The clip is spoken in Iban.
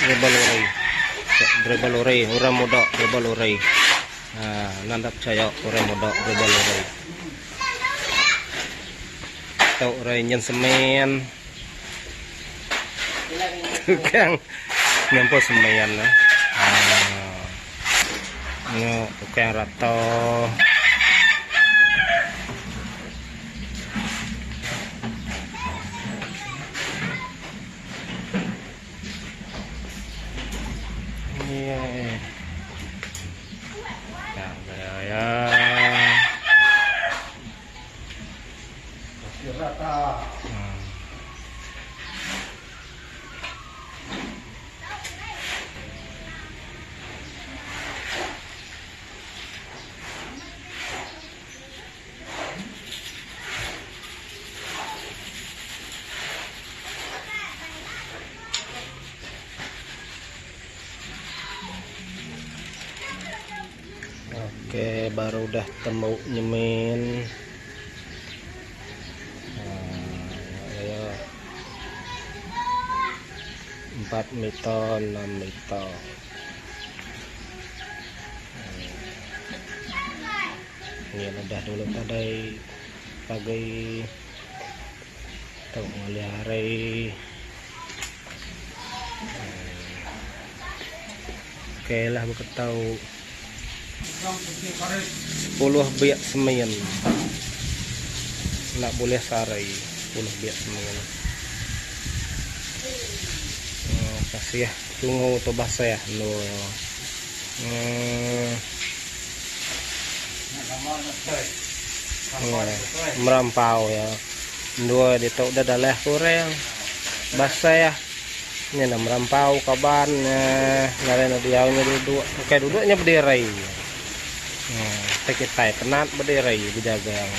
Driver lori. Driver lori, orang muda driver lori. Ha, nanda percaya orang muda driver lori. Tu orang injin semen. Tukang nyampur semen lah. Ha. Nya tukang rata. Yeah. Ya, ya, ya. Hmm. Okey, baru udah temu nyemin. 4 meter 6 meter. Nyin udah dulu tadai pagi tu ngalih hari. Okey lah beketau 10 biak semin. Enda bulih sehari 10 biak semin. Oh, kasih tunggu tu basah endur. Hmm. Merampau ya. Dua ditu udah daleh kurang. Basah. Nya dah merampau kaban nya ngaran ne diau nya duduk. Ukai duduk nya bediri. Hmm, tai kitai penat bediri bejagang.